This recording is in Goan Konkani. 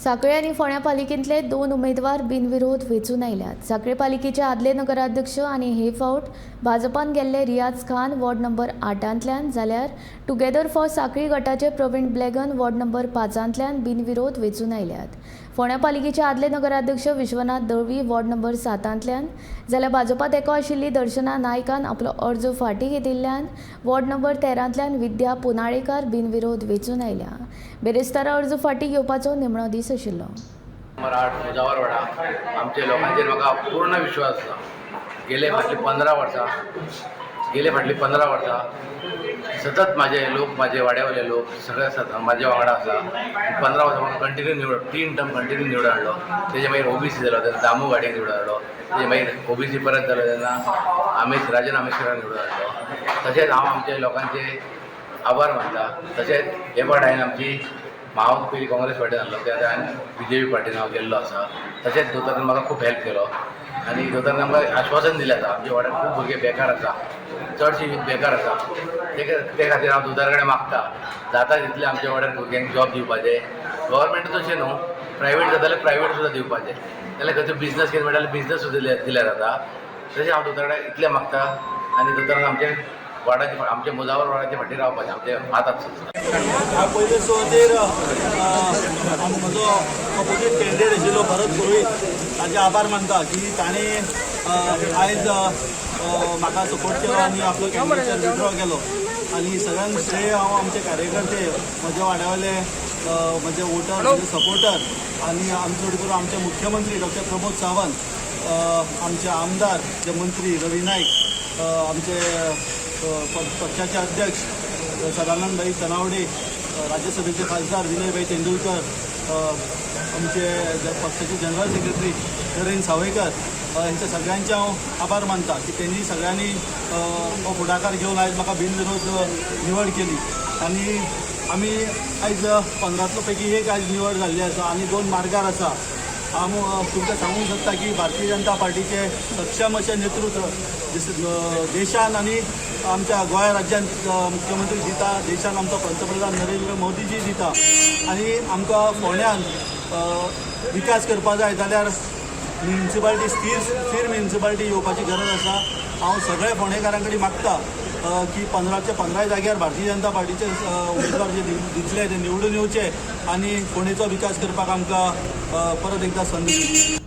साखळे आनी फोंड्या पालिकेंतले दोन उमेदवार बिनविरोध वेंचून आयल्यात. साखळे पालिकेचे आदले नगराध्यक्ष आनी हे फावट भाजपान गेल्ले रियाज खान वॉर्ड नंबर 8तांतल्यान, जाल्यार टुगेदर फॉर साखळी गटाचे प्रवीण ब्लॅगन वॉर्ड नंबर 5तांतल्यान बिनविरोध वेंचून आयल्यात. फोंड्या पालिकेचे आदले नगराध्यक्ष विश्वनाथ दळवी वॉर्ड नंबर 7तांतल्यान, जाल्यार भाजपा तेंको आशिल्ली दर्शना नायकान आपलो अर्ज फाटीं घेतिल्ल्यान वॉर्ड नंबर 13तांतल्यान विद्या पुनाळेकार बिनविरोध वेंचून आयल्या. बेरेस्तारा अर्ज फाटीं घेवपाचो निमणो दीस आशिल्लो. नंबर 8 मुजावरवाडा. आमच्या लोकांचेर म्हाका पूर्ण विश्वास आसा. गेले फाटली 15 वर्सां सतत म्हाजे लोक, म्हाजे वाड्यावयले लोक सगळे आसात, म्हाजे वांगडा आसा. 15 वर्सां म्हाका कंटिन्यू निवड, तीन टर्म कंटिन्यू निवडून हाडलो. तेजे मागीर ओबीसी जालो तेन्ना दामू घाडीक निवडून हाडलो. तेजे मागीर ओबीसी परत जालो तेन्ना आमेश राजन आमेशकराक निवडून हाडलो. तशेंच हांव आमच्या लोकांचे आभार मानता. तशेंच हे फावट हांवें आमची, हांव पयलीं काँग्रेस पार्टीन आसलो, ते आतां हांवें बीजेपी पार्टीन हांव गेल्लो आसा. तशेंच दोतोरान म्हाका खूब हेल्प केलो आनी दोतोरान आमकां आश्वासन दिलें आसा. आमच्या वाड्यार खूब भुरगे बेकार आसा, चडशे यूथ बेकार आसा. ते ते खातीर हांव दोतोरा कडेन मागता, जाता तितले आमच्या वाड्यार भुरग्यांक जॉब दिवपाचे. गव्हर्मेंट तशें न्हू, प्रायवेट जाता जाल्यार प्रायवेट सुद्दां दिवपाचे. जाल्यार खंयचो बिजनस कितें मेळटा जाल्यार बिजनस सुद्दां दिल्यार जाता. तशें हांव दोतोरा कडेन इतलें मागता आनी दोतोरान आमचे वाडाचे, आमच्या मुजावर वाडाचे फाटीं रावपाचें, आमचे हात आसता. हांव पयले सुवातेर म्हजो ऑपोजीट कॅन्डिडेट आशिल्लो भरत पुरोहीत, ताजे आभार मानता की ताणें आयज म्हाका सपोर्ट केलो आनी आपलो कॅन्डिडेचर विड्रॉ केलो. आनी सगळ्यांत श्रेय हांव आमचे कार्यकर्ते, म्हज्या वाड्यावयले म्हजे वोटर, म्हजे सपोर्टर आनी आमचे चड करून आमचे मुख्यमंत्री डॉक्टर प्रमोद सावंत, आमचे आमदार जे मंत्री रवी नाईक, आमचे पक्षाचे अध्यक्ष सदानंद भाई तनावडे, राज्यसभेचे खासदार विनयभाई तेंडुलकर, आमचे पक्षाचे जनरल सेक्रेटरी नरेंद्र सावयकर, हेंच्या सगळ्यांचे हांव आभार मानता की त्यांनी सगळ्यांनी हो फुडाकार घेवन आयज म्हाका बिनविरोध निवड केली. आनी आमी आयज 15तलो पैकी एक आयज निवड जाल्ली आसा आनी दोन मार्गार आसा. हांव तुमकां सांगूंक सोदता की भारतीय जनता पार्टीचे सक्षम अशें नेतृत्व देशान आनी आमच्या गोंय राज्यांत मुख्यमंत्री दिता, देशान आमचो पंतप्रधान नरेंद्र मोदीजी दिता. आनी आमकां फोंड्यान विकास करपा जाय जाल्यार म्युनिसिपालिटी स्थीर स्थीर म्युनिसिपालिटी येवपाची गरज आसा. हांव सगळ्या फोंडेकारां कडेन मागता की 15चे 15 जाग्यार भारतीय जनता पार्टीचे उमेदवार जे दितले ते निवडून येवचे आनी फोंडेचो विकास करपाक आमकां परत एकदां संद दिवची.